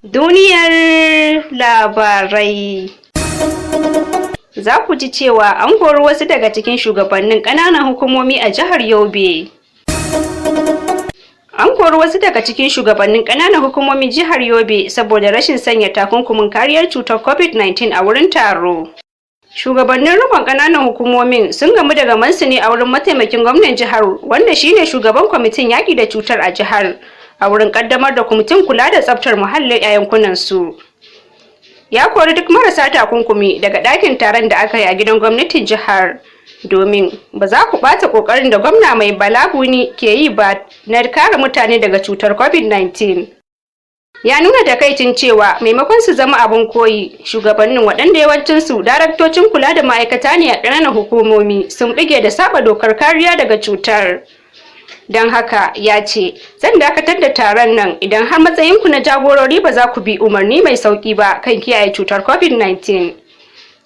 Duniyar labarai. Za ku ji cewa an kori wasu daga cikin shugabannin ƙananan hukumomi a jihar Yobe. An kori wasu daga cikin shugabannin ƙananan hukumomin jihar Yobe saboda rashin sanya takunkumin kariyar cutar COVID-19 a wurin taro. Shugabannin rikon ƙananan hukumomin sun gamu da gamansu ne a wurin mataimakin gwamnan jihar, wanda shine shugaban kwamitin yaƙi da cutar a jihar, a wurin ƙaddamar da kwamitin kula da tsaftar muhalli a yankunan su. Ya kori duk marasa takunkumi daga ɗakin taron da aka yi a gidan gwamnatin jihar, domin ba za ku ɓata ƙoƙarin da gwamna Mai Mala Buni ke yi ba na kare mutane daga cutar COVID-19. Ya nuna takaicin cewa maimakon su zama abin koyi, shugabannin, waɗanda yawancinsu daraktocin kula da ma'aikata ne a ƙananan hukumomi, sun bige da saba dokar kariya daga cutar. Don haka ya ce, "Zan dakatar da taron nan idan har matsayinku na jagorori ba za ku bi umarni mai sauki ba kan kiyaye cutar COVID-19."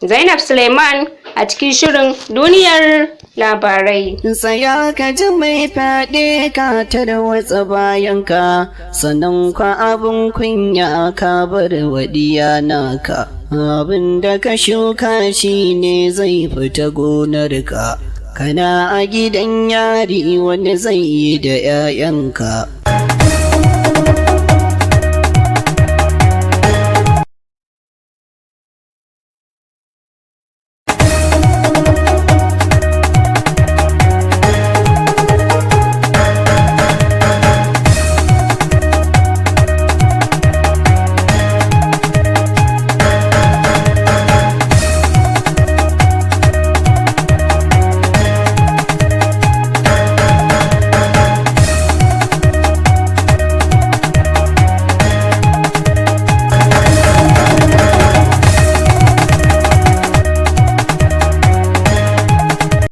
Zainab Suleiman a cikin shirin duniyar labarai. Tsaya ka ji mai fyaɗe, ka tarwatsa bayanka, sannan kwa abin kunya ka bar waɗiya naka. Abin da ka shuka shi ne zai fita gonarka. Kana a gidan yari, wani zai yi da 'ya'yanka.